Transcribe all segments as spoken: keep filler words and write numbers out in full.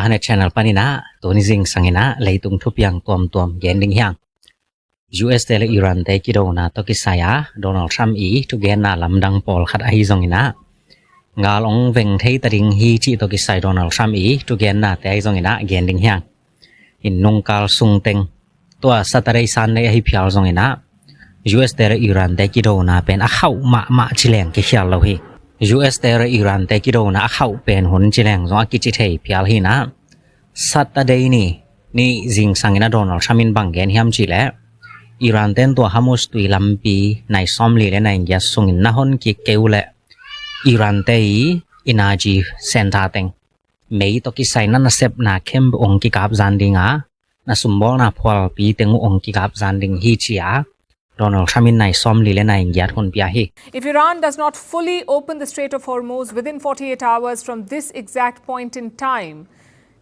Net channel panin ah tuni zingsang in ah leitung thupiang tuamtuam gen ding hi hang. U S te le Iran te kidona tawh kisai a Donald Trump i thugenna lamdang pawlkhat ahi zongin ah, gal ong veng thei ta ding hi cih tawh kisai Donald Trump i thugennate ahi zongin ah gen ding hi hang. In nungkal sungteng, tua Saturday Sunday ahi phial zongin ah, U S te le Iran te kidona pen a khauh mahmah ci leng kikhial lo hi. U S te le Iran te kidona a khauh pen hun ci leng zong a kici thei phial hi in ah, Saturday ni, ni zingsang in ah Donald Trump in bang gen hiam cih leh, Iran ten tua Hormuz tui lampi nai sawmli le nai giat sungin na hon kik kei uh leh, Iran te i energy center teng, mei tawh kisai na nasepna khempeuh ong kikap zan ding a, na sumbawlna phualpi teng uh ong kikap zan ding hi ci a, Donald Trump in nai sawmli le nai giat hun pia hi. If Iran does not fully open the Strait of Hormuz within forty-eight hours from this exact point in time,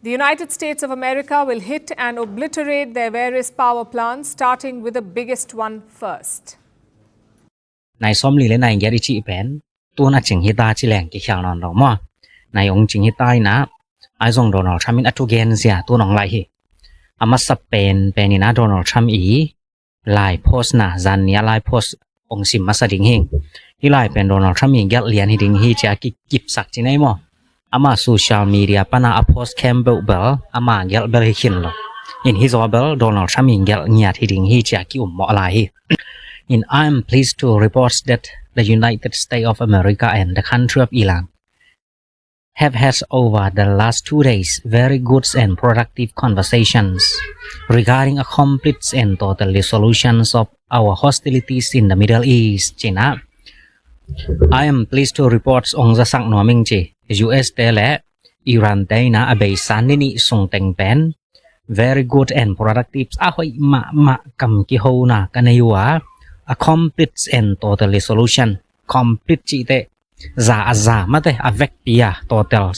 the United States of America will hit and obliterate their various power plants, starting with the biggest one first. Nai sawmli le nai giat i cih pen tun a cing hi ta ci leng kikhial nawn lo maw? Nai ong cing hi ta in ah, ahi zong Donald Trump in a thugen zia tun ong lai hi. A masa pen pen in ah Donald Trump i lai post na, zan ni a lai post ong sim masa ding hi. Hih lai pen Donald Trump i gelh lian hi ding hi ci a kikipsak ci nei maw? Ama social media pana a post khempeuh bel ama gelh bel hi khin lo. In hi zaw bel Donald Trump i gelh ngiat hi ding hi ci a ki-um mawh lai hi. In, I am pleased to report that the United States of America and the country of Iran have had over the last two days very good and productive conversations regarding a complete and total resolutions of our hostilities in the Middle East, ci in ah, I am pleased to report, ong zasak nuam ing ci, U S te le Iran te in ah a beisa ni nih sungteng pen very good and productive, a hoih mahmah kam kihona ka nei uh a, a complete and total resolution, complete cih teh za a za mate a vekpi a total,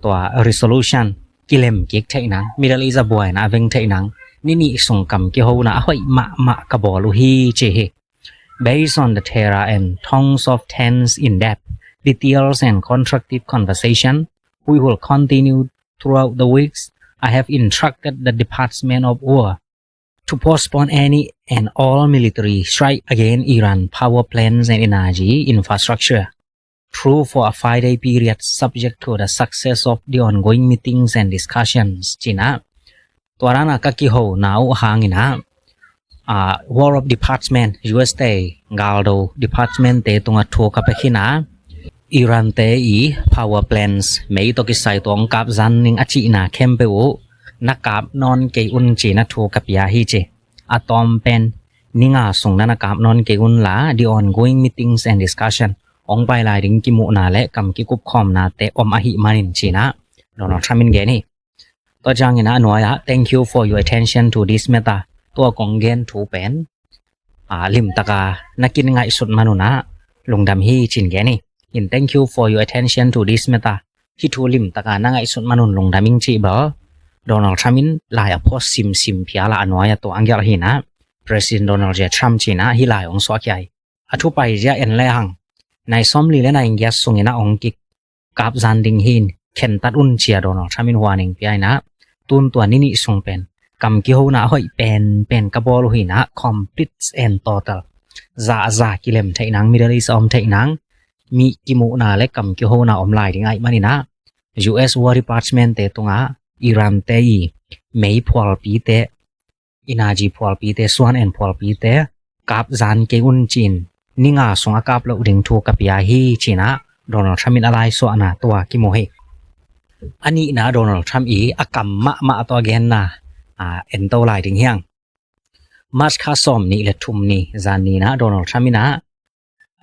tua resolution kilem kik theih nang, Middle East a buaina a veng theih nang, ni nih sung kam kihona a hoih mahmah ka bawl uh hi ci hi. Based on the thorough and tones of tense in-depth, details and constructive conversation, we will continue throughout the weeks. I have instructed the Department of War to postpone any and all military strike against Iran power plants and energy infrastructure through for a five-day period subject to the success of the ongoing meetings and discussions, ci in ah. Tua dan a ka kihona uh hang in ah, ah, War of Department, U S te galdo department te tungah thu ka pia khin a, Iran te i power plants, mei tawh kisai tua ong kap zan ning a cihna khempeuh uh na kap nawn kei un ci in ah thu ka pia hi ci. A tawm pen ni nga sung na na kap nawn kei un la, the ongoing meetings and discussion, ong pai lai ding kimuhna le kam kikupkhawmnate om ahih manin ci in ah Donald Trump in gen hi. Tua ciangin ah a nuai ah, thank you for your attention to this matter. Tua kong gen thu pen, ah, limtaka na kin ngaihsut man un ah lungdam hi ci in gen hi. In, thank you for your attention to this matter. Hih thu limtaka na ngaihsut man un lungdam ing cih bel Donald Trump in lai a post simsim phial a, a nuai ah tua a gelh hi in ah, President Donald J Trump ci in ah hih lai ong suah khia hi. A thu paizia en le hang, nai sawmli le nai giat sungin ah ong kikap zan ding hi in, khentat un ci a Donald Trump in warning pia in ah, tun tua ni nih sung pen kam kihona a hoih penpen ka bawl uh hi in ah, complete and total, za a za kilem theih nang, Middle East a om theih nang, mi kimuhna le kam kihona om lai ding ahih manin ah, U S War Department te tungah Iran te i mei phualpite, energy phualpite, suan en phualpite kap zan kei un ci in, ni nga sung a kap loh ding thu ka pia hi ci in ah Donald Trump in a lai suahna tua kimu hi. A nihna Donald Trump i a kam mahmah tawh a genna, ah, en to lai ding hi hang. March kha sawm nih le thum ni zan ni in ah Donald Trump in ah,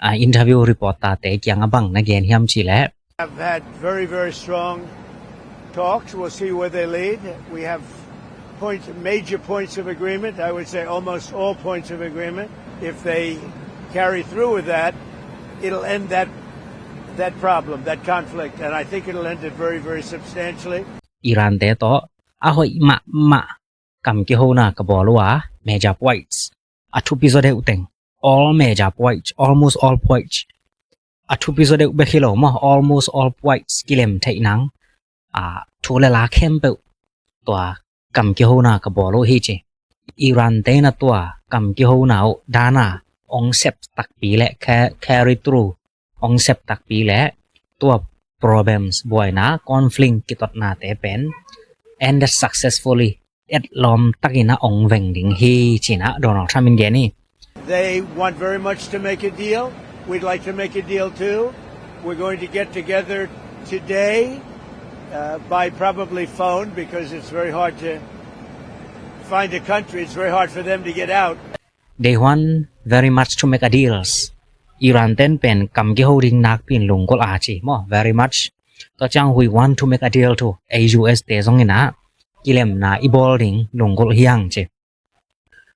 ah, interview reporter te kiang a bang na gen hiam cih leh, have had very, very strong talks. We'll see where they lead. We have point, major points of agreement. I would say almost all points of agreement. If they carry through with that, it'll end that, that problem, that conflict, and I think it'll end it very, very substantially. Iran te tawh a hoih mahmah kam kihona ka bawl uh a, major points, a thupi zaw deuh teng, all major points, almost all points, a thupi zaw deuh bek hi lo maw, almost all points kilem theih nang, a, thu le la khempeuh tua kam kihona ka bawl uh hi ci. Iran te in a tua kam kihona uh dana ong sep takpi le ca-, carry through ong sep takpi le tua problems buaina conflict kitotnate pen ended successfully, etlawm takin a ong veng ding hi ci-in a Donald Trump in gen hi. They want very much to make a deal. We'd like to make a deal too. We're going to get together today, uh, by probably phone because it's very hard to find a country. It's very hard for them to get out. They want very much to make a deals. Iran ten pen kam kiho ding nakpi in lunggulh a ci maw, very much. Tua ciang we want to make a deal too. Ei U S te zong in a kilemna i bawl ding lunggulh hi hang ci.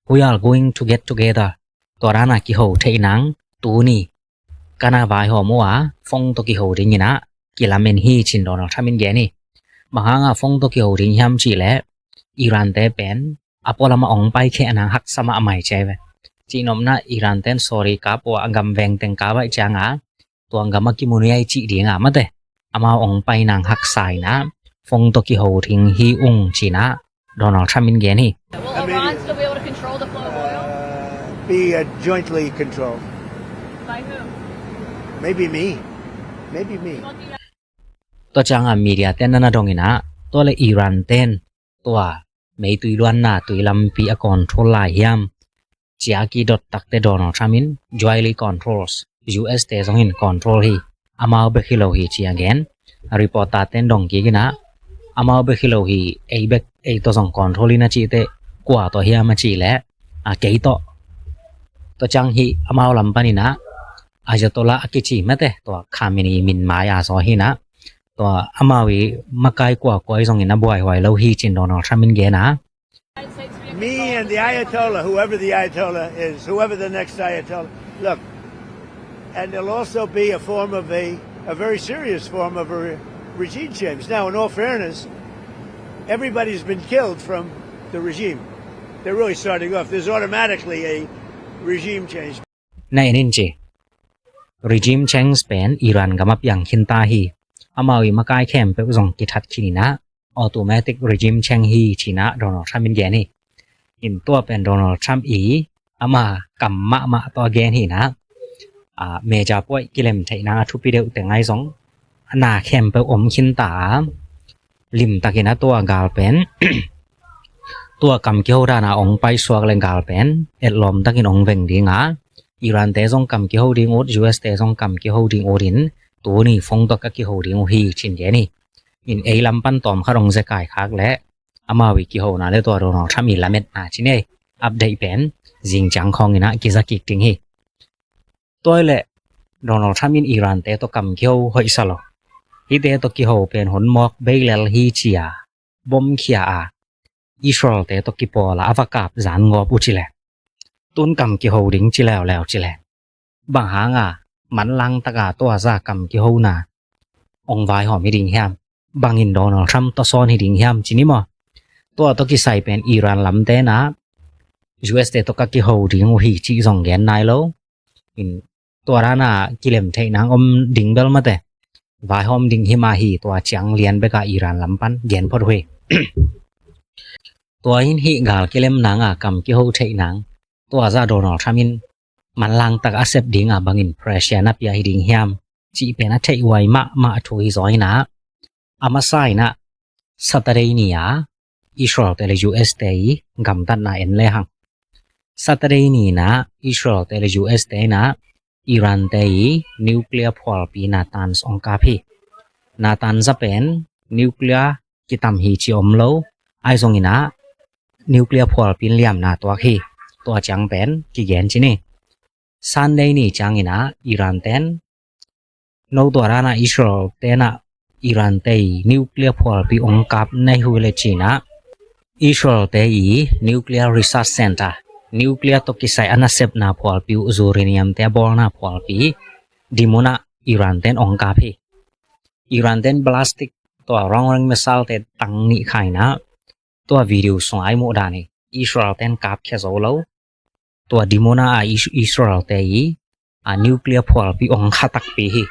We are going to get together. Tua dana kiho thei nang tuni kana vaihawm uh a phone tawh kiho dingin a kilamen hi ci-in Donald Trump in gen hi. Bang hanga phone tawh kiho ding hiam cih leh Iran te pen a pualam a ong paikhia nang haksa mahmah hi ci a hi ve. Cihnopna Iran ten sorry kap uh a, a gam veng teng kap ahih cianga tua gam a kimu nuai cih dinga mate, amau ong pai nang haksa in a phone tawh kiho ding hi ung ci-in a Donald Trump in gen hi. Will Iran still be able to control the flow of oil? Uh, be, uh, jointly controlled. By who? Maybe me. Maybe me. Tua cianga media ten nana dongin a tua le Iran ten tua meitui luanna tui lampi a control lai hiam ci-a kidot takte Donald Trump in jointly controls, U S te zong in control hi, amau bek hi lo hi ci-a gen. Reporter ten dong kik in a amau bek hi lo hi, ei bek, ei tawh zong control in a cihte kua tawh hiam a cih leh a kei tawh. Tua ciang hi amau lam panin a Ayatollah a kici mate tua Khamenei min mai a zaw hi in a tua amau i makai kuakua i zongin a buaihuai lo hi ci-in Donald Trump in gen a. Me and the Ayatollah, whoever the Ayatollah is, whoever the next Ayatollah, look, and there'll also be a form of a, a very serious form of a re-, regime change. Now, in all fairness, everybody's been killed from the regime. They're really starting off. There's automatically a regime change. Na en in ci. Regime change pen Iran gam a piang khin ta hi. Amau i makai khempeuh zong kithat khin in a automatic regime change hi ci-in a Donald Trump in gen hi. In tua pen Donald Trump i ama kam mahmah tawh a gen hi in a, a, media puai kilem theih nang a thupi deuh teng ahi zong a na khempeuh om khin ta a, limtakin a tua gal pen tua kam kiho dana ong paisuak le gal pen etlawm takin ong veng dinga, Iran te zong kam kiho ding ut, U S te zong kam kiho ding ut in tuni phone tawh ka kiho ding uh hi ci-in gen hi. In ei lam pan tawm khat ong zekai khak le amau i kihona le tua Donald Trump i lametna ci-in ei update pen zing ciang khawng in a kiza kik ding hi. Tua hi leh Donald Trump in Iran te tawh kam kiho hoih sa lo. Hihte tawh kiho pen hun mawk bei lel hi ci-a bom khia a Israel te tawh kipawl a a va kap zan gawp uh ci leh, tun kam kiho ding ci leuleu ci leh, bang hanga manlang taka tua za kam kihona ong vaihawm hi ding hiam? Bangin Donald Trump tawsawn hi ding hiam ci ni maw? Tua tawh kisai pen Iran lamte in a U S te tawh ka kiho ding uh hi cih zong gen nai lo. In tua dana kilem theih nang om ding bel mate, vaihawm ding hi mah hi, tua ciang lian beka Iran lam pan gen phot uh hi. Tua in hih gal kilem nanga kam kiho theih nang tua za Donald Trump in manlang taka a sep dinga bangin pressure na pia hi ding hiam cih pen a theih huai mahmah thu hi zaw in a, a masa in a Saturday ni a Israel te le U S te i gamtatna en le hang. Saturday ni in a Israel te le U S te in a Iran te i nuclear phualpi Natanz ong kap hi. Natanz a pen nuclear kitam hi ci om lo, ahi zongin a nuclear phualpi in liamna tuak hi. Tua ciang pen kigen ci ni. Sunday ni ciangin a Iran ten no tua dana Israel te in a Iran te i nuclear phualpi ong kap na hi uh le ci-in a Israel te i nuclear research center, nuclear tawh kisai a nasepna phualpi uh, uranium te a bawlna phualpi Dimona Iran ten ong kap hi. Iran ten ballistic tua long range missile te tang nih khai in a tua video sunga i muh dan hi. Israel ten kap khia zo lo. Tua Dimona a Is-, Israel te i a nuclear phualpi ong kha takpi hi.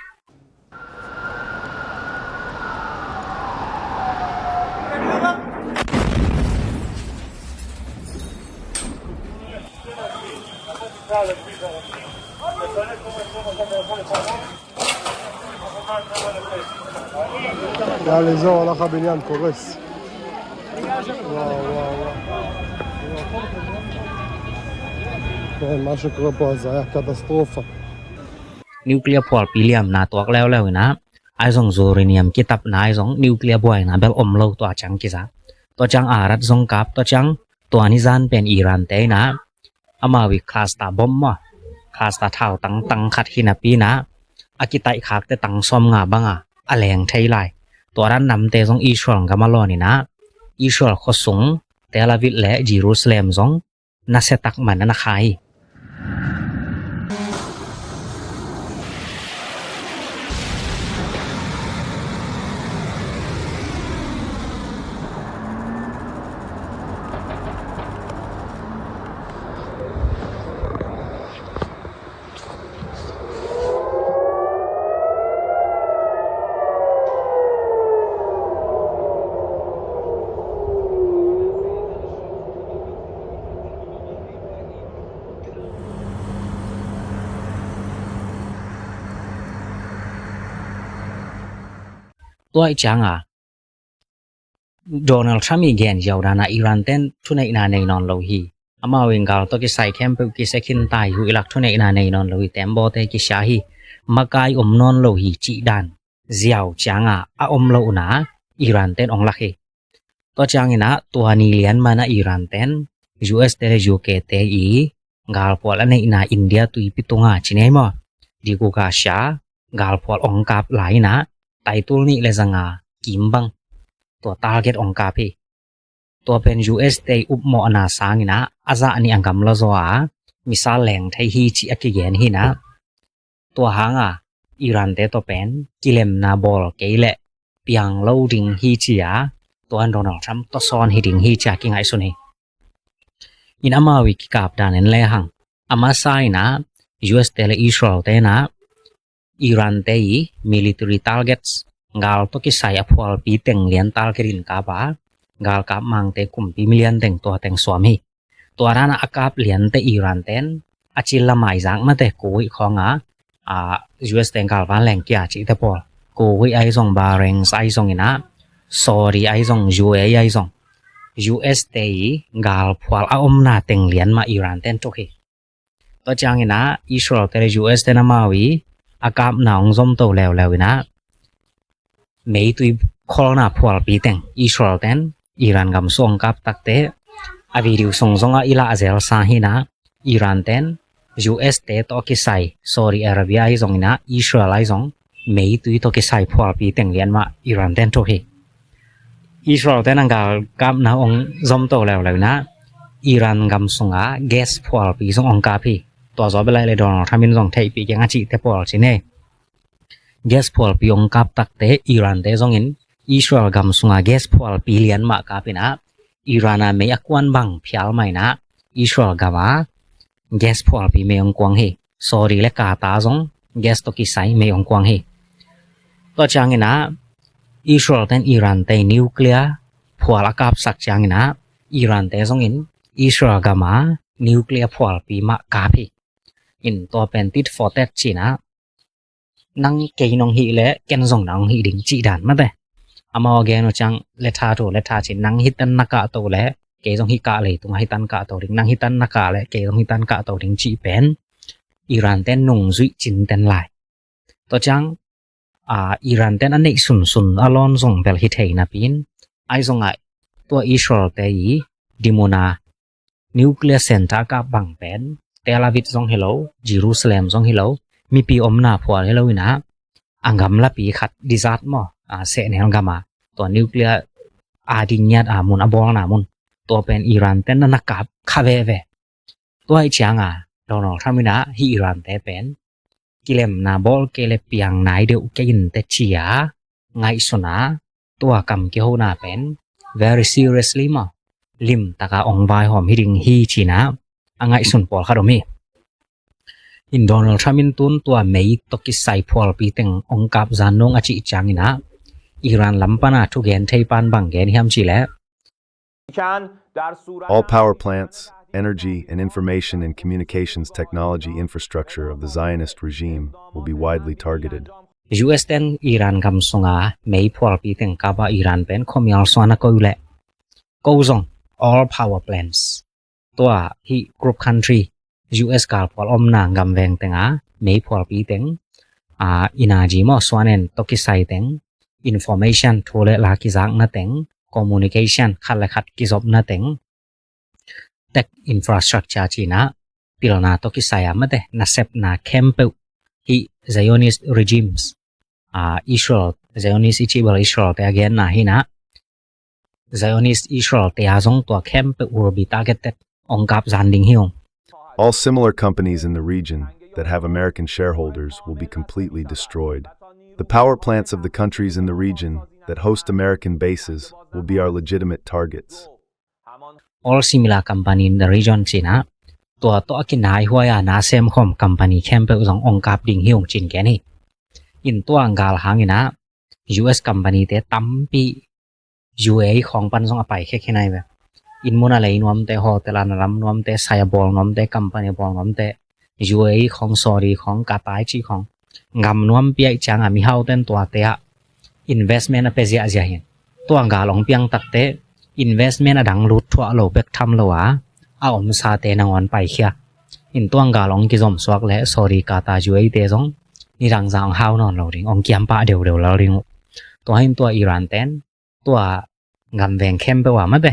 יאללה, זהו, הלך הבניין, קורס. וואו, וואו, וואו. כן, מה שקורה פה זה היה קטסטרופה. Nuclear phualpi liamna tuak leuleu inah, ahi zong uranium kitapna ahi zong nuclear buaina bel om lo tua ciang kiza. Tua ciang Arab zong kap, tua ciang tua ni zan pen Iran te inah amau i cluster bomb maw, cluster thau tangtang khat hi napi inah a kitaih khakte tang sawm nga banga a leng thei lai. Tua dan namte zong Israel gam a lawn inah Israel khuasung Tel Aviv le Jerusalem zong nasia tak man a na kha hi. Tua i cianga Donald Trump i gen ziau dana Iran ten thuneihna nei nawn lo hi. Amau in gal tawh kisai khempeuh kisia khin ta hi uh, i lak thuneihna nei nawn lo hi, tembaw te kisia hi, makai om nawn lo hi cih dan ziau cianga a om lohna Iran ten ong lak hi. Tua ciangin ah tua ni lian mana Iran ten U S te le U K te i galphual a neihna India tuipi tunga ci nei maw, Digu Garcia galphual ong kap lai inah taitul nih le zanga kim bang tua target ong kap hi. Tua pen U S te i upmawhna sangin ah a zah nih a gamla zaw a missile leng thei hi cih a kigen hi inah, tua hanga Iran te tawh pen kilemna bawl kei leh piang lo ding hi ci a, tua Donald Trump tawsawn hi ding hi ci a kingaihsun hi. In amau i kikap dan en lehang, a masa inah U S te le Israel te inah Iran te i military targets, gal tawh kisai a phualpi teng lian target in kap a, galkap mangte kumpi milian teng tua teng suam hi. Tua dana a kap liante Iran ten a cil lamai zak mate Kuwait khawnga, a, U S te galvan leng kia cihte pawl, Kuwait ahi zong, Bahrain ahi zong inah, Saudi ahi zong, U A E ahi zong, U S te i galphual a omna teng lian mah Iran ten tuk hi. Tua ciangin ah Israel te le U S ten amau i a kapna ong zomto leuleu inah meitui kholna phualpi teng Israel ten Iran gam sung ong kap takte a video sung zongah i lah zelsa hi inah, Iran ten U S te tawh kisai, Saudi Arabia ahi zong inah, Israel ahi zong, meitui tawh kisai phualpi teng lian mah Iran ten tuk hi. Israel ten a galkapna ong zomto leuleu inah Iran gam sunga gas phualpi zong ong kap hi. Tua zaw bel lai le Donald Trump in zong theihpih keng a cihte pawl ci nei. Gas phualpi ong kap takte Iran te zongin Israel gam sunga gas phualpi lian mah kap inah, Iran a mei a kuan bang phial mah inah Israel gama gas phualpi mei ong kuang hi. Saudi le Qatar zong gas tawh kisai mei ong kuang hi. Tua ciangin ah Israel ten Iran te nuclear phual a kapsak ciangin ah Iran te zongin Israel gama nuclear phualpi mah kap hi. In tua pen tit for tat ci inah, nang kei nong hih leh ken zong nang hong hih ding cih dan mate. Amau a gen uh ciang letha to letha ci, nang hih tan na kahto leh kei zong hih kah leitung a hih tan kahto ding, nang hih tan na kah leh kei zong hih tan kahto ding cih pen Iran ten nungzuih cinten lai. Tua ciang, a, Iran ten a neih sunsun a lawn zong bel hi thei napi in, ahi zongah tua Israel te i Dimona nuclear center a kap bang pen Tel Aviv zong hi lo, Jerusalem zong hi lo, mipi omna phual hi lo inah, a gamlapi khat desert maw, a, sehnel gama tua nuclear a ding ngiat a mun, a bawlna mun, tua pen Iran ten na na kap kha veve. Tua i cianga Donald Trump inah hih Iran te pen kilemna bawl kei le piang nai deuh kei in te ci a ngaihsun a, tua kam kihona pen very seriously maw, limtaka ong vaihawm hi ding hi ci inah a ngaihsun pawlkhat om hi. In Donald Trump in tun tua mei tawh kisai phualpi teng ong kap zan nung a cih ciangin ah Iran lam pana thugen thei pan bang gen hiam cih leh, All power plants energy, and information and communications technology infrastructure of the Zionist regime will be widely targeted. U S ten Iran gam sunga mei phualpi teng kapa Iran pen khuamial suan a ko uh leh, ko zong all power plants, tua hih group country, U S galphual omna gamveng tenga mei phualpi teng, a, energy maw, suan en tawh kisai teng, information, thu le la kizakna teng, communication, khat le khat kizopna teng, tech infrastructure cih na, pilna tawh kisai a mate, nasepna khempeuh hih Zionist regimes, a, Israel, Zionist i cih bel Israel te a genna hi na, Zionist Israel te a zong tua khempeuh will be targeted, ong kap zan ding hi ung. All similar companies in the region that have American shareholders will be completely destroyed. The power plants of the countries in the region that host American bases will be our legitimate targets. All similar company in the region cih na, tua tawh a kinaihuai a na semkhawm company khempeuh zong ong kap ding hi ung cih gen hi. In tua gal hangin a, U S company te tampi U A E khawng pan zong a paikhia khin ahi ve. Inn mun a lei nuamte, hotel a na lam nuamte, sai a bawl nuamte, company a bawl nuamte, U A E khawng, Saudi khawng, Qatar cih khawng, gam nuampi ahih ciangin a mihau ten tuate ah investment a pia ziahziah hi. Tua gal ong piang takte investment a dang lut thuah lo bek tham lo a, a omsate nangawn paikhia. In tua gal ong kizom suak leh Saudi, Qatar, U A E te zong nidang zah ong hau nawn lo ding, ong kiampah deudeu lel ding uh. Tua hi in tua Iran ten tua gamveng khempeuh a mate,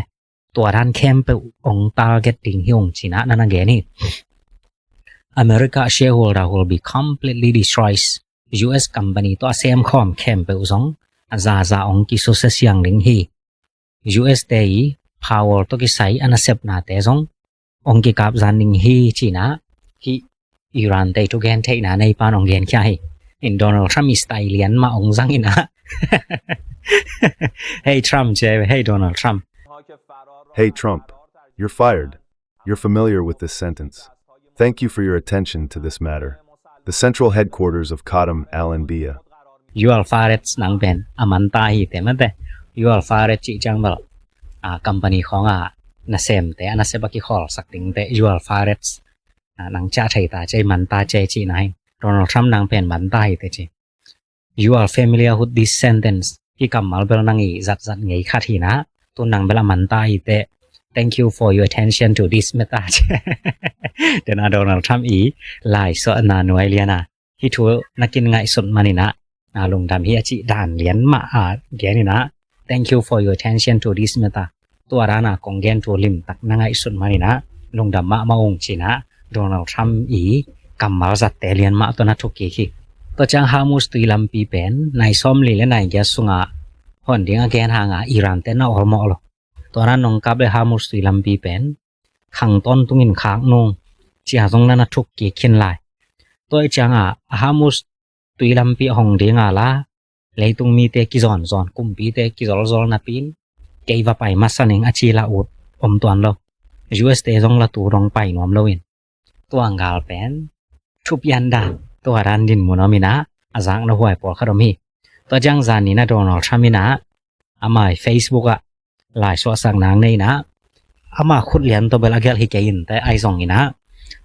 tua dan khempeuh ong target ding hi ung cih na na gen hi. America shareholder will be completely destroyed. U S company tawh a semkhawm khempeuh zong a zaza ong kisusia siang ding hi. U S te i power tawh kisai a nasepnate zong ong kikap zan ding hi cih na, hih Iran te i thugen theihna neipan ong genkhia hi. In Donald Trump i style lian mah ong zang in a. Hey Trump ci hi, hey Donald Trump. Hey Trump, you're fired. You're familiar with this sentence. Thank you for your attention to this matter. The central headquarters of Qadam al Anbiya. You are fired nang pen a man ta hi te mate. You are fired cih ciang bel, a, company khawng a nasemte a nasep a kikhawlsak dingte, you are fired. A, nang ciah thei ta ci, man ta ci cih na hi. Donald Trump nang pen man ta hi te ci. You are familiar with this sentence. Hih kammal bel nang i zatzat ngei khat hi na. Tu nang bel a man ta hi te. Thank you for your attention to this matter. Tena Donald Trump i laisuahna nuai lian a, hih thu na kin ngaihsut manin a, a, lungdam hi a cih dan lian mah a gen in a, thank you for your attention to this matter. Tua dan a kong gen thu limtak na ngaihsut manin a, lungdam mahmah ung cih na, Donald Trump i kammal zatte lian mah tawh na thuk kik hi. Tua ciang Hormuz tui lampi pen nai sawmli le nai giat sungah hon ding a gen hang a Iran te na awlmawh lo. Tua na nong kap le Hormuz tui lampi pen khang tawntungin khak nung ci a zong na na thuk kik khin lai. Tua i ciang a Hormuz tui lampi a hong ding a la, leitung mite kizonzon, kumpite kizolzol napi in, kei va pai masa ning a ci la ut om tuan lo. U S te zong la tu dong pai nuam lo in. Tua gal pen thupian dan, tua dan din mun om in a, a zakna huai pawlkhat om hi. Tua ciang zan ni na Donald Trump in a, ama i Facebook ah laisuahsak nang nei in a, ama khut lian tawh bel a gelh hi kei in te, ahi zong in a,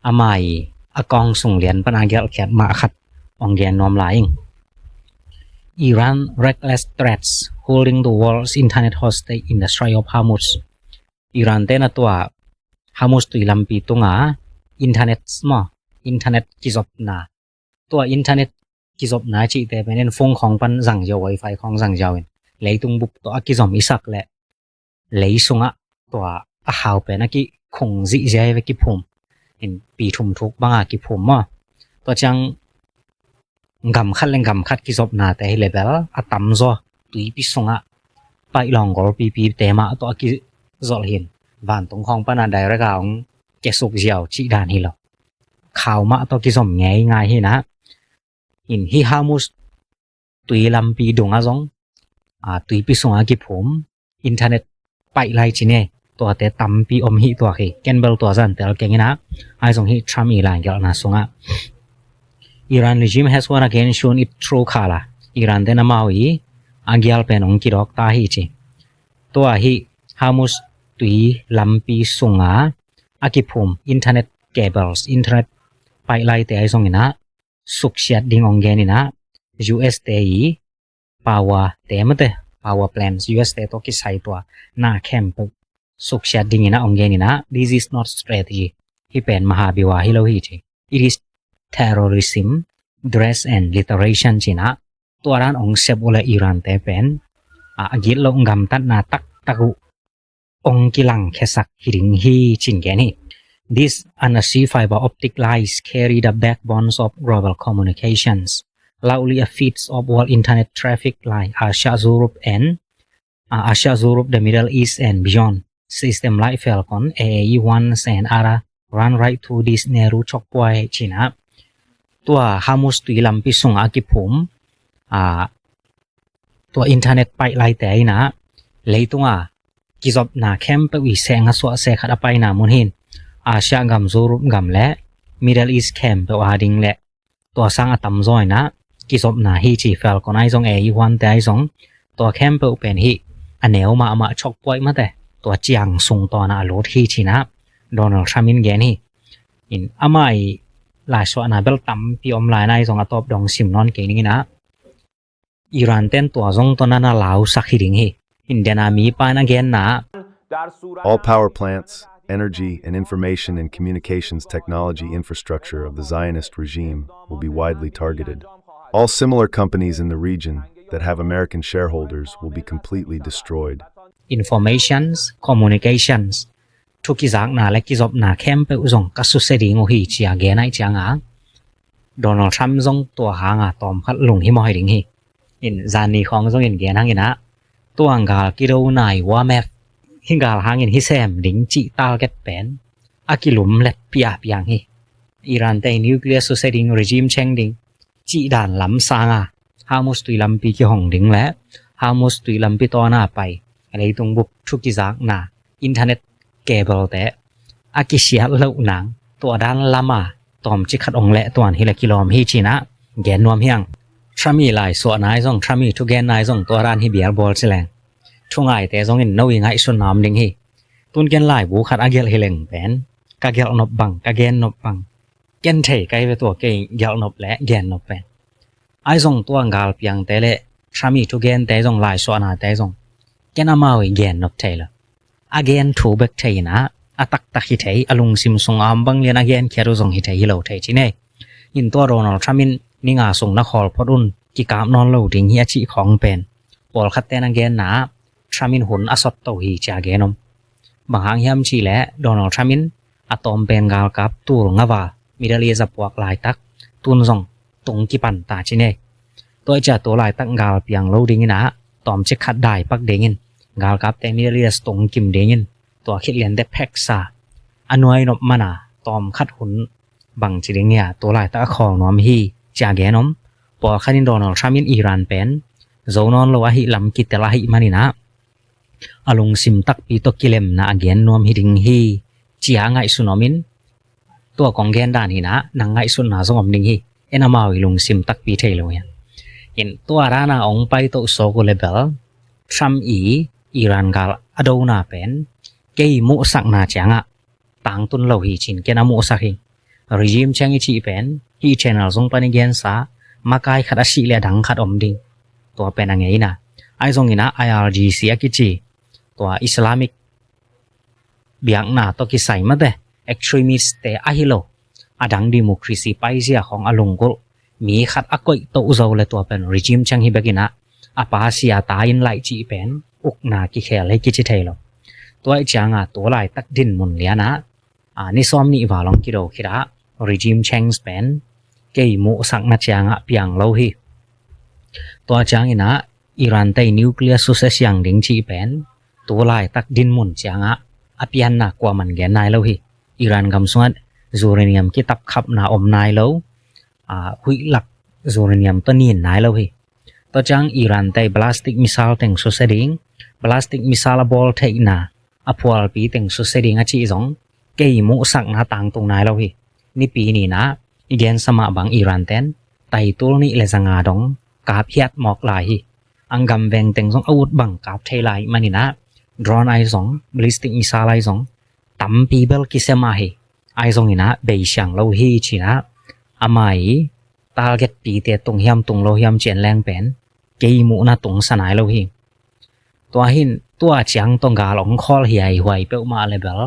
ama i account sung lian pan a gelh khiat mah khat ong gen nuam lai ing. Iran reckless threats holding the world's internet hostage in the Strait of Hormuz. Iran te na tua Hormuz tui lampi tunga internet maw, internet kizopna, tua internet kizopna cihte pen in phone khawng pan zang ziau, wifi khawng zang ziau in, leitung bup tawh a kizom i sak leh lei sungah tua a hau pen a kikhung zihziai ve, kiphum in, pi thum thuk banga kiphum maw. Tua ciang gam khat le gam khat kizopnate hi le bel a tamzaw tuipi sungah paih lawng golpipi te mah tawh a kizolh hi in, vantung khawng pana direct a hong kiasuk ziau cih dan hi lo. Khau mah tawh kizom ngei ngai hi na. In hih Hormuz tui lampi dungah zong, a, tuipi sungah kiphum internet paih lai ci ne, tuate tampi om hi tuak hi. Ken bel tua zan tel keng in a, ahi zong hih Trump i lai gelhna sungah Iran regime has won against Shun it through khala. Iran ten amau i a gial pen ong kidawk ta hi ci. Tua hih Hormuz tui lampi sunga a kiphum internet cables, internet pipeline te ahi zong inah suksiat ding ong gen inah, U S te i power te mate, power plants, U S te tawh kisai tua na khempeuh suksiat ding inah ong gen inah, this is not strategy. Hih pen maha biwa hi lo hi ci. It is terrorism dress and literation ci inah, tua dan ong sep uh le Iran te pen a gitloh gamtatna taktak uh ong kilangkhiasak hi ding hi cin gen hi. This and a sea fiber optic lines carry the backbones of global communications, likely a feeds of world internet traffic like Asia Europe and uh, Asia Europe, the Middle East and beyond. System like Falcon, A A E one and other run right through this narrow choke point ci inah, tua Hormuz tui lampi sungah a kiphum uh, tua internet pipeline te inah, leitunga kizopna khempeuh i seng a suah se khat a paina mun hin Asia gam, Europe gam le Middle East khempeuh a ding le tua sang a tamzaw inah kizopna hi ci. Falcon ahi zong, A A E one te ahi zong, tua khempeuh pen hih a neu mahmah choke point mate, tua ciang sung tawnah a lut hi ci inah Donald Trump in gen hi. In ama i laisuahna bel tampi om lai na, ahi zong a tawp dong sim nawn kei ning inah, Iran ten tua zong tawh na na lausak hi ding hi. In dena mi pan a genna, all power plants, energy and information and communications technology infrastructure of the Zionist regime will be widely targeted. All similar companies in the region that have American shareholders will be completely destroyed. Informations, communications, thu kizakna le kizopna khempeuh zong ka susia ding uh hi ci a gen ahih cianga, Donald Trump zong tua hanga tawmkhat lunghimawh hi ding hi. In zani khawng zong in gen hang inah, tua gal kido nai wa map, hih gal hangin hi sem ding cih target pen a kilum let piapiang hi. Iran te nuclear susia ding, regime change ding cih dan lam sanga Hormuz tui lampi kihong ding le Hormuz tui lampi tawna pai leitung bup thu kizakna internet cable te a kisiat loh nang, tua dan lama tawmcik khat ong leh tuan hi le kilawm hi ci inah gen nuam hi hang. Trump i laisuahna ahi zong, Trump i thugenna ahi zong tua dan hi bialbawl ci leng, thungaite zong in no i ngaihsutna om ding hi. Tun ken laibu khat a gelh hi leng pen ka gelh nop bang, ka gen nop bang, ken thei kai ve tua kei gelh nop le gen nop pen. Ahi zong tua gal piangte le Trump i thugente zong, laisuahnate zong ken amau i gen nop thei lo. A gen thu bek thei inah, a taktak hi thei, a lungsim sung a om bang lian a genkhiat uh zong hi thei hi lo thei ci nei. In tua Donald Trump in ni nga sung na khawl phot un, kikap nawn lo ding hi a cih khawng pen pawlkhat ten a genna ah Trump in hun a sot to hi ci a gen om. Bang hang hiam cih leh Donald Trump in a tawm pen galkap tul nga val Middle East a puak laitak tun zong tung kipan ta ci nei. Tua i cia tua laitak gal piang lo ding inah, tawmcik khat dai pak ding in, galkapte Middle East tung kim ding in, tua khit liante pheksa a nuai nop mana tawm khat hun bang ci ding hia, tua laitak a khawl nuam hi ci a gen om. Pawlkhat in Donald Trump in Iran pen zo nawn lo ahih lam kitel ahih man inah, a lungsim takpi tawh kilemna a gen nuam hi ding hi ci a ngaihsun om in, tua kong gen dan hi inah nang ngaihsutna zong om ding hi. En amau i lungsim takpi thei lo hian. In tua dana ong pai toh sawk uh le bel Trump i Iran gal a dona pen kei muhsakna ciangah tangtun lo hi cin ken a muhsak hi. Regime change i cih pen hih channel zong pan i gensa, makai khat a sih le a dang khat om ding, tua pen a ngeina. Ahi zong inah I R G C a kici, tua Islamic biakna tawh kisai mate, extremist te ahi lo, a dang democracy paizia khawng a lunggulh mi khat a koih toh zo le tua pen regime change hi bek inah, a pa sia ta in laih cih pen ukna kikhel hi kici thei lo. Tua i cianga tua laitak dinmun lianah, a, ni sawm nih val hong kido khit ah regime change pen kei muhsakna ciangah piang lo hi. Tua ciang inah Iran tei nuclear susia siang ding cih pen tua laitak dinmun ciangah a pianna kuaman gen nai lo hi. Iran gam sungah uranium kitapkhapna om nai lo, a, huih lak uranium tawh nin nai lo hi. Tua ciang Iran tei ballistic missile teng susia ding, ballistic missile a bawl theihna a phualpi teng susia ding a cih zong kei muhsakna tangtung nai lo hi. Nipi ninah i gensa mah bang Iran ten taitul nih le zanga dong kap hiat mawk lai hi. Ang gam veng teng zong a ut bang kap thei lai maninah drone ahi zong, ballistic missile ahi zong, tampi bel kisem ahi. Ahi zongin ah beisiang lo hi ci-in ah, ama i target pite tung hiam tung lo hiam ci-in leng pen kei muhna tungsa nai lo hi. Tua hi-in tua ciang tawh gal ong khawl hiaihuai peuhmah le bel,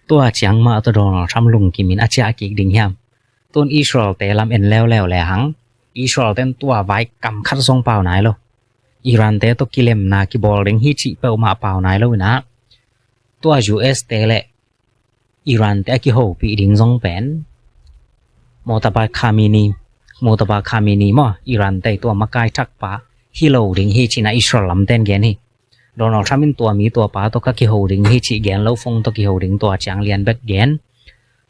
tua ciang mah tawh Donald Trump lungkimin a ciah kik ding hiam? Tun Israel-te lam en leuleu le hang, Israel-ten tua vai kam khat zong pau nai lo. Iran-te tawh kilemna kibawl ding hi cih peuhmah pau nai lo in ah, tua U S te le Iran-te a kihopih ding zong pen Mojtaba Khamenei, Mojtaba Khamenei maw, Iran-te tua makai thakpa hi lo ding hi ci-in ah Israel lamten gen hi. Donald Trump in tua mi tua pa tawh ka kiho ding hi cih gen lo, phone tawh kiho ding tua ciang lian bek gen.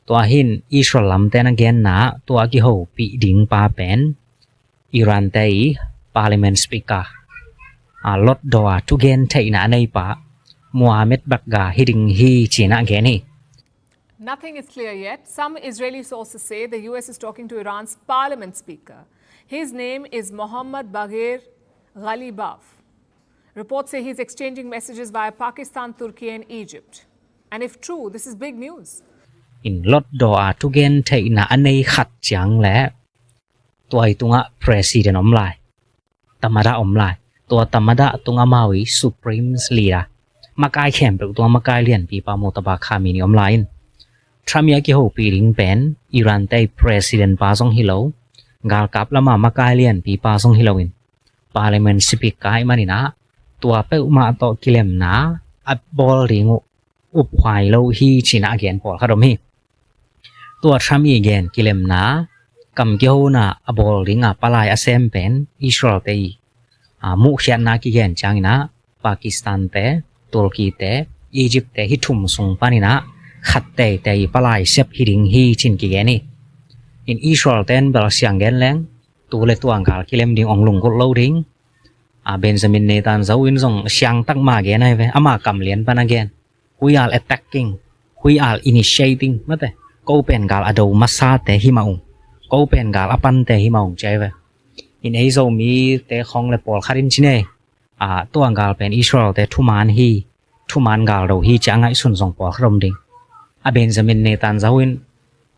Tua hi-in Israel lamten a genna tua a kihopih ding pa pen Iran-te i Parliament Speaker, a, lotdaw a thugen theihna a nei pa Mohammad Bagher hi ding hi ci-in ah gen hi. Nothing is clear yet. Some Israeli sources say the U S is talking to Iran's parliament speaker. His name is Mohammad Bagher Ghalibaf. Reports say he's exchanging messages via Pakistan, Turkey and Egypt. And if true, this is big news. In lotdaw a thugen theihna a nei khat ciang le tua i tungah president om lai, tamada om lai. Tua tamada tungah amau i supreme leader, makai khempeuh tungah makai lianpipa Mojtaba Khamenei om lai in, Trump i a kihopih ding pen Iran-te i president pa zong hi lo, galkap lama makai lianpipa zong hi lo in, parliament speaker ahih manin ah tua peuhmah tawh kilemna a bawl ding uh uphuai lo hi ci-in ah a gen pawlkhat om hi. Tua Trump i gen kilemna kam kihona a bawl dinga palai a sem pen Israel-te i, a, muhkhiatna kigen ciangin ah Pakistan-te, Turkey-te, Egypt-te hi thum sung panin ah khat teitei palai sep hi ding hi ci-in kigen hi. In Israel-ten bel siang gen leng tu le tua gal kilem ding ong lunggulh lo ding. A, Benjamin Netanyahu in zong siang tak mah gen ahi ve, ama kam lian pan a gen. We are attacking, we are initiating, mate. Ko pen gal a do masate hi mah ung, ko pen gal a pante hi mah ung ci ahi ve. In ei Zomite khawng le pawlkhat in ci ni, a, tua gal pen Israel-te thuman hi, thuman gal do hi ci-a ngaihsun zong pawlkhat om ding. A Benjamin Netanyahu in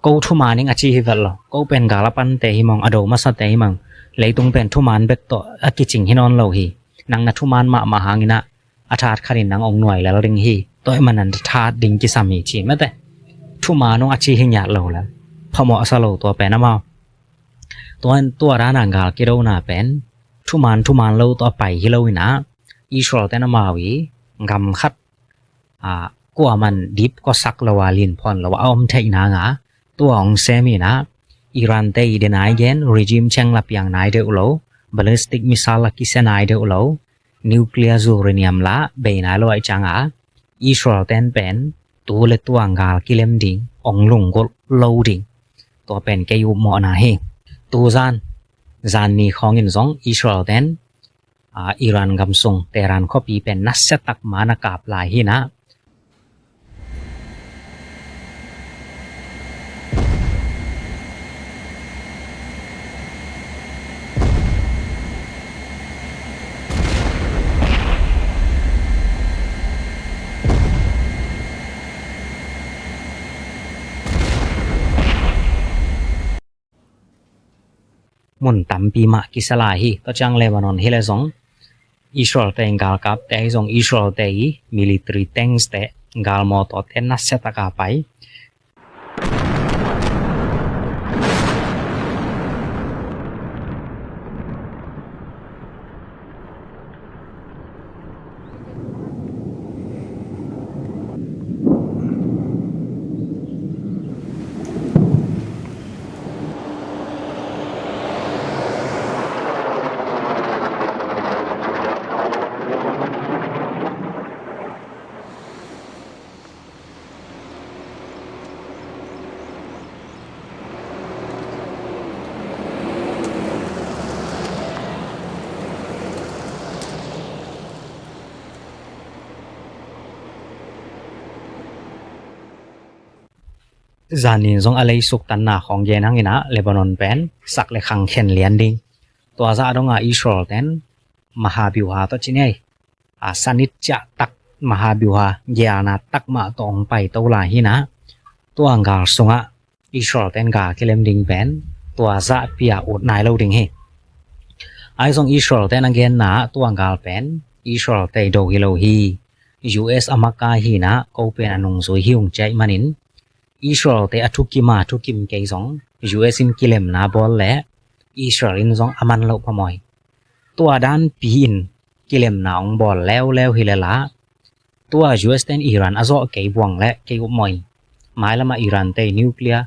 ko thuman ing a ci hi vet lo, ko pen gal a pante hi mah ung, a do masate hi mah ung. Leitung pen thuman bek tawh a kicing hi nawn lo hi. Nang na thuman mahmah hangin ah a that khatin nang ong nuai lel ding hi. Tua ahih manin a that ding kisam hi ci mate. Thuman ung a ci hi ngiat lo le phamawh a sa lo tua pen amau. Tua, tua dan a gal kidona pen thuman thuman lo tawh a pai hi lo in ah, Israel-ten amau i gam khat, a, kuaman dip kawsak lo a, linphawn lo a om theih nanga tua ong sem in ah, Iran-te i denai gen, regime change la piang nai deuh lo, ballistic missile la kisia nai deuh lo, nuclear uranium la bei nai lo ahih cianga Israel-ten pen tu le tua gal kilem ding ong lunggulh lo ding. Tua pen kei upmawhna hi. Tuzan, zan ni khawngin zong Israel-ten, a, Iran gam sung Tehran khuapi pen nasia tak ma na kap lai hi in ah, mun tampi mah kisia lai hi. Tua ciang Lebanon hi le zong Israel-te in galkapte ahi zong Israel-te i military tanks-te, galmawtawte nasia taka pai. Zanin zong a leisuk tanna khawng gen hangin ah Lebanon pen sak le khang khen lian ding. Tua zah dongah Israel-ten maha biuha tawh ci ni, a, sanit ciah tak mahabiuha gialna takmah tawh hong paito lai hi nah. Tua gal sungah Israel ten gal kilem ding pen tua zahpi-a ut nai lo ding hi. Ahi zong Israel ten a genna tua gal pen Israel tei do hi lo hi. U S a makai hi nah, ko pen a nungzui hi ung ci ahih manin Israel te a thukim a thukim kei zong U S in kilemna bawl leh Israel in zong a man loh phamawh hi. Tua danpi in kilemna hong bawl leuleu hi leh lah tua U S ten Iran a zawh kei buang leh kei upmawh in mailamah Iran te nuclear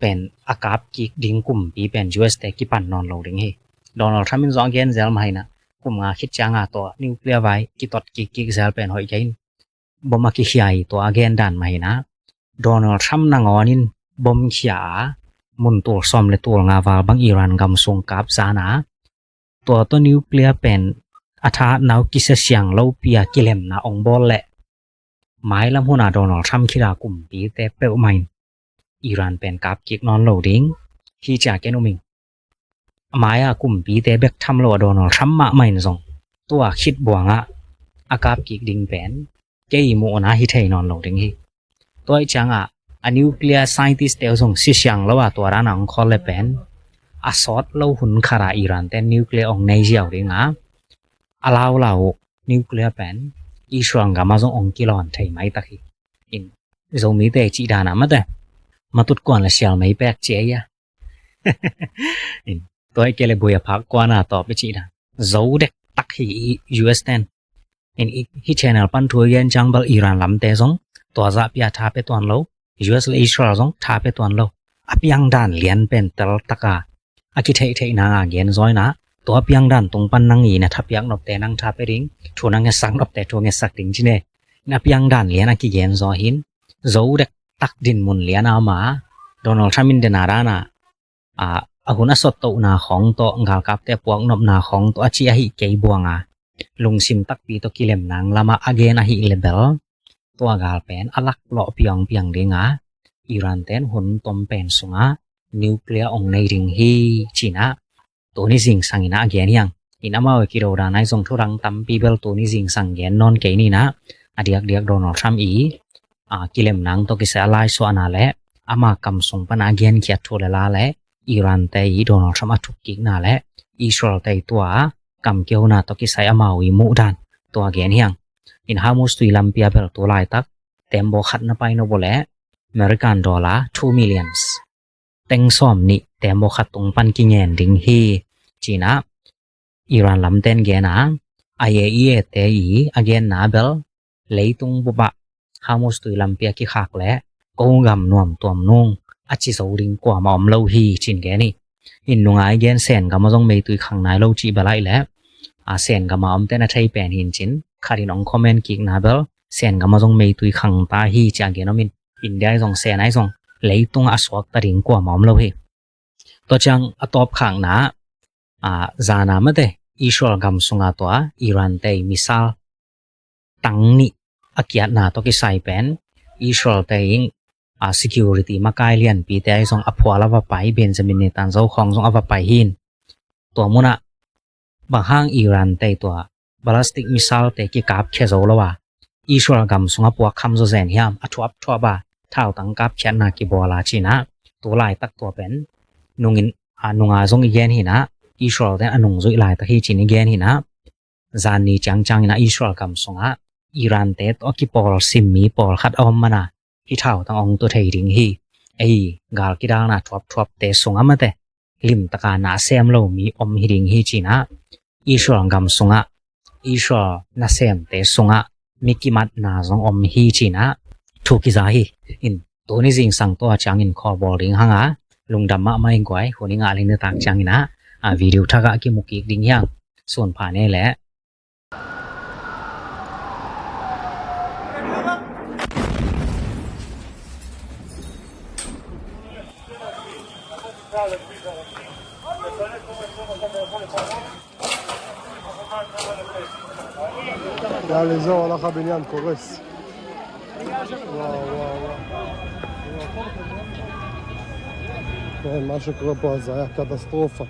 pen a kap kik ding kumpi pen U S te kipan nawn lo ding hi. Donald Trump in zong a gen zel mah hi nah, kum nga khit cianga tua nuclear vai kitot kik kik zel pen hoih kei in bom a kikhia hi tua a gen dan mah hi nah. Donald Trump nangawn in bom khia a mun tul sawm le tul nga val bang Iran gam sung kap zan a tua tawh nuclear pen a thahatna uh kisia siang lopi-a kilemna hong bawl leh mailam hun a Donald Trump khit a kumpite peuhmah in Iran pen kap kik nawn lo ding hi ci-a ken um ing. A mai-a kumpite bek tham lo a Donald Trump mahmah in zong tua khit buangah a kap kik ding pen kei muhna hi thei nawn lo ding hi. Tua ih ciangah a nuclear scientist te uh zong si siang lo a tua dan a hong khawl leh pen a sawt lo hun khat a Iran ten nuclear hong nei ziau ding a, a laulau uh nuclear pen Israel gam ah zong hong kilawn thei maitak hi. In Zomite cih dan a mate matut kuan le sial mei pek ci ei a. In tua ih kei le bui a phak kuan a tawp i cih dan zo dek tak hi. U S ten in hih channel pan thu i gen ciang bel Iran lamte zong tua zahpi-a tha pia tuan lo, U S le Israel zong tha pia tuan lo. A piang dan lian pen tel taka a kitheihtheih nanga gen zaw in ah, tua a piang dan tung pan nang i na thapiak nopte nang tha pia ding, thu na ngetsak nopte thu ngetsak ding ci ne. In a piang dan lian a kigen zaw hi in, zo dek tak dinmun lian a om a, Donald Trump in dena dan a, a, a hun a sot tohna khawng tawh galkapte a puak nopna khawng tawh a ci ahi kei buang a, lungsim takpi tawh kilem nang lamah a gen ahi le bel tua gal pen a lak lawh piang piang ding a, Iran ten hun tom pen sungah nuclear ong nei ding hi ci-in ah tuni zingsang in ah a gen hi hang. In amau a kido dan ahi zong thudang tampi bel tuni zingsang gen nawn kei ni in ah, a diakdiak Donald Trump i, a, kilem nang tawh kisai a laisuahna le ama kam sung pan a genkhiat thu le la le Iran te i Donald Trump a thuk kikna le Israel te i tua kam kihona tawh kisai amau i muh dan tua gen hi hang. In Hormuz tui lampi a bel tu laitak tembaw khat na pai nop uh leh American dollar two millions, teng sawm nih tembaw khat tung pan kingen ding hi ci-in ah Iran lamten gen a, I A E A te i a genna bel leitung bup ah Hormuz tui lampi a kikhak leh ko gam nuam tuam nung a ci zo ding kuamah om lo hi ci-in gen hi. In nungai gen Sen gam ah zong meitui khang nai lo cih bel ahi leh, a, Sen gam a omten a thei pen hi in ci-in khat in ong comment kikna bel Sen gam ah zong meitui khang ta hi ci-a gen om in, India ahi zong Sen ahi zong leitung ah a suakta ding kuamah om lo hi. Tua ciang a tawpkhakna, a, zana mate Israel gam sunga tua Iran te i missile tang nih a kiatna tawh kisai pen Israel te in, a, security makai lianpite ahi zong a phual a va pai, Benjamin Netanyahu khawng zong a va pai hi in, tua munah bang hang Iran te tua ballistic missile te kikapkhia zo lo a, Israel gam sungah puak kham zawzen hiam, a thuapthuap a thautang kapkhiatna kibawl a ci-in ah, tu laitak tua pen nungin, a, nunga zong i gen hi in ah, Israel te a nungzuih laitak hi ci-in i gen hi in ah, zan ni ciangciang in ah Israel gam sungah Iran te tawh a kipawl sim mi pawlkhat a om man a, hih thautang ong tu thei ding hi. Ei, gal kidalna thuapthuapte sungah mate limtaka na sem lo mi om hi ding hi ci-in ah, Israel gam sungah, Israel nasemte sungah mi kimatna zong om hi ci-in ah thu kiza hi. In tuni zingsang tua ciangin khawlbawl ding hang a, lungdam mahmah ing guai, hun i ngah le nitak ciangin ah, a, video thak ah kimu kik ding hi hang. Sunpha ni leh. יאללה, זהו, הלך הבניין, קורס. וואו, וואו, וואו. כן, מה שקורה פה זה היה קטסטרופה.